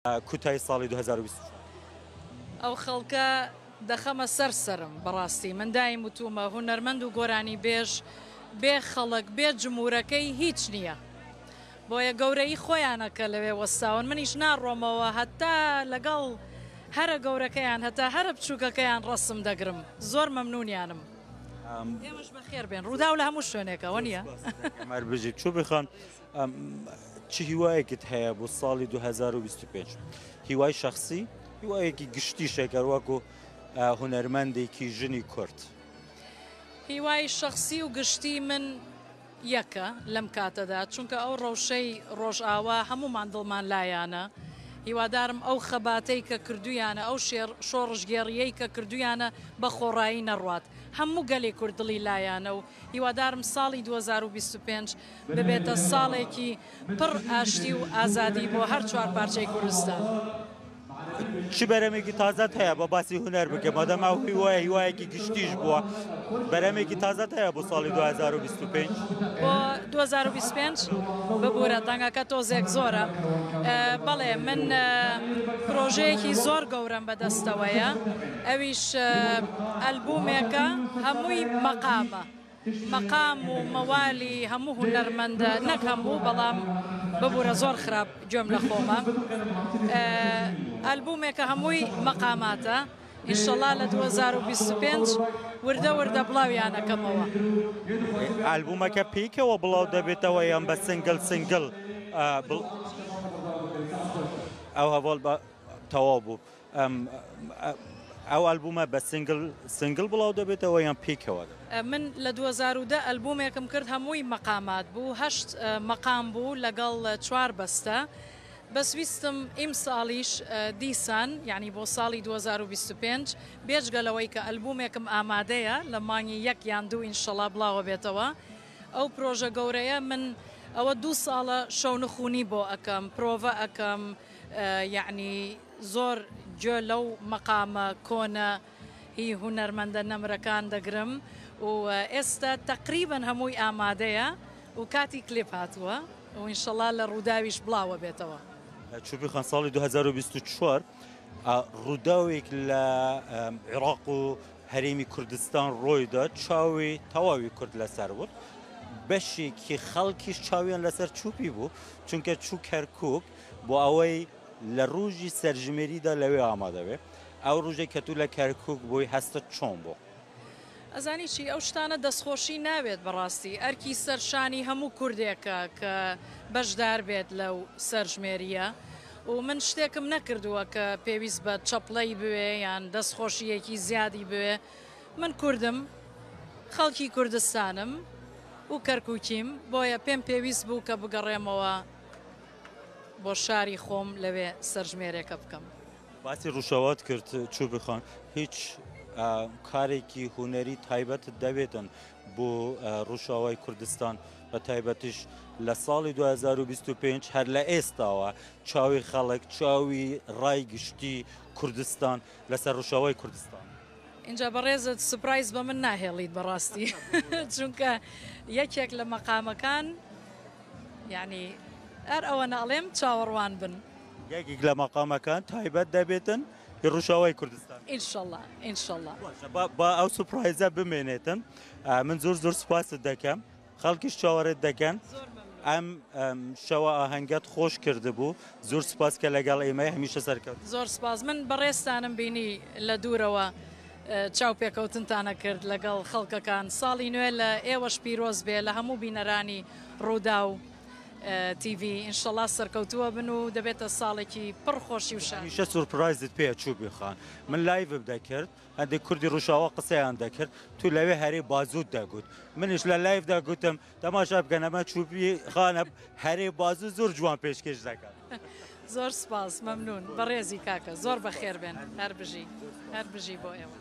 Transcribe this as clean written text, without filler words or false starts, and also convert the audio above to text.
کوتای ساڵی 2024. ئەو خەڵکە دەخەمە سەر سەرم بەڕاستی من دایم وتومە هونەرمەند و گۆرانی بێژ بێ خەڵک بێ جمورەکەی هیچ نییە بۆیە گەورەی خۆیانە کە لەوێ وەستاون منیش ناڕۆمەوە هەتا لەگەڵ هەرە گەورەکەیان هەتا هەرە بچووکەکەیان ڕەسم دەگرم زۆر مەمنونیانم ئێوەش بەخێر بێن ڕووداو لە هەموو شوێنێکە وەنیە؟ هەر بژیت چوبی خان چ هیوایەکت هەیە بۆ ساڵی 2025 هیوای شخصی هیوایەکی گشتی شەکەر وەکو هونەرمەندێکی ژنی کورد؟ هیوای شخصی و گشتی من یەکە لەم کاتەدا چونکە ئەو ڕەوشەی ڕۆژئاوا هەموومان دڵمان لایانە هیوادارم ئەو خەباتەی کە کردویانە ئەو شۆڕشگێڕیەی کە کردویانە بە خۆڕایی نەڕوات هەموو گەلی کورد دڵی لایانە و هیوادارم ساڵی 2025 ببێتە ساڵێکی پڕ ئاشتی و ئازادی بۆ هەر چوار پارچەی کوردستان. چ بەرەمێکی تازەت هەیە بە باسی هونەر بکە مادەم ئەو هیوایە هیوایەکی گشتیش بووە بەرەمێکی تازەت هەیە بۆ ساڵی 2025؟ بۆ 2025 ببوورە دەنگەکە تۆزێک زۆرە بەڵێ من پرۆژەیەکی زۆر گەورەم بەدەستەوەیە ئەویش ئەلبومێکە هەمووی مەقامە مەقام و مەوالی هەموو هونەرمەندە نەک هەموو بەڵام ببورە زۆر خراپ گوێم لە خۆمە ئەلبومێکە هەمووی مەقاماتە ئینشەڵا لە 2025 وردە وردە بڵاویانەکەمەوە. ئەلبومەکە پێکەوە بڵاو دەبێتەوە یان بە single single ئەو هەڤاڵ تەواو بوو. ئەو ئەلبومە بە single single بڵاو دەبێتەوە یان پێکەوە دەبێت؟ من لە 2010 ئەلبومێکم کرد هەمووی مەقامات بوو هەشت مەقام بوو لەگەڵ چوار بەستە بەس ویستم ئیمساڵیش دیسان یعنی بۆ ساڵی 2025 بێجگە لەوەی کە ئەلبومێکم ئامادەیە لە مانگی یەک یان دوو ئینشەڵا بڵاوە بێتەوە ئەو پرۆژە گەورەیە من ئەوە دوو ساڵە شەونخونی بۆ ئەکەم پرۆڤە ئەکەم یعنی زۆر گوێ لەو مەقامە کۆنە هی هونەرمەندە نەمرەکان دەگرم و ئێستا تەقریبەن هەمووی ئامادەیە و کاتی کلیپ هاتووە و ئینشەڵا لە ڕووداویش بڵاوە بێتەوە. چوپی خان ساڵی 2024 ڕووداوێک لە عێراق و هەرێمی کوردستان ڕۆیدا چاوی تەواوی کورد لەسەر بوو بەشێکی خەڵکیش چاویان لەسەر چوپی بوو چونکە چوو کەرکک بۆ ئەوەی لە ڕوژی سەرژمێریدا لەوێ ئامادە بێ. ئەو ڕوژەی کە تو لە کەرکوک بووی هەستت چۆن بوو؟ ئەزانی چی ئەو شتانە دەستخۆشی ناوێت بەڕاستی ئەرکی سەر شانی هەموو کوردێکە کە بەشدار بێت لەو سەرژمێرییە و من شتێکم نەکردووە کە پێویست بە چەپڵەی بوێ یان دەستخۆشییەکی زیادی بوێ من کوردم خەڵکی کوردستانم و کەرکوکیم بۆیە پێم پێویست بوو کە بگەڕێمەوە بۆ شاری خۆم لەوێ سەرژمێرێکە بکەم. باسی ڕوشاوات کرد چوبی خان هیچ کارێکی هونەری تایبەتت دەوێتن بۆ ڕوشاوای کوردستان بە تایبەتیش لە ساڵی 2025 هەر لە ئێستاوە چاوی خەڵک چاوی ڕای گشتی کوردستان لەسەر ڕوشاوای کوردستان. ئینجا بەڕێزت surprise بە من ناهێڵیت بەڕاستی چونکە یەکێک لە مەقامەکان یانی هەر ئەوەنە ئەڵێم چاوەڕوان بن. یەکێک لە مەقامەکان تایبەت دەبێتن هی ڕوژاوای کوردستان. ئینشەڵا ئینشەڵا. باشە با با ئەو surprise ە بمێنێتن من زۆر زۆر سوپاست دەکەم خەڵکیش چاوەڕێت دەکەن زۆر مەمنون. ئەم شەوە ئاهەنگەت خۆش کردبوو زۆر سوپاس کە لەگەڵ ئێمەی هەمیشە سەرکەوتوو. زۆر سوپاس من بەڕێزتانم بینی لە دوورەوە چاوپێکەوتنتان ئەکرد لەگەڵ خەڵکەکان ساڵی نوێ لە ئێوەش پیرۆز بێ لە هەموو بینەرانی ڕووداو تیڤی ئینشەڵا سەرکەوتووە بن و دەبێتە ساڵێکی پڕ خۆشی و شادی. هەمیشە surprise ت پێ چوبی خان من live م دەکرد هەندێک کوردی ڕوژاوا قسەیان دەکرد تو لەوێ هەرێ بازوت دەگوت منیش لە live دا گوتم تەماشا بکەن ئەمە چوبی خانە هەرێ بازو زۆر جوان پێشکێش دەکات. زۆر سپاس مەمنون بەڕێزی کاکە زۆر بەخێر بێن هەر بژی هەر بژی بۆ ئێوە.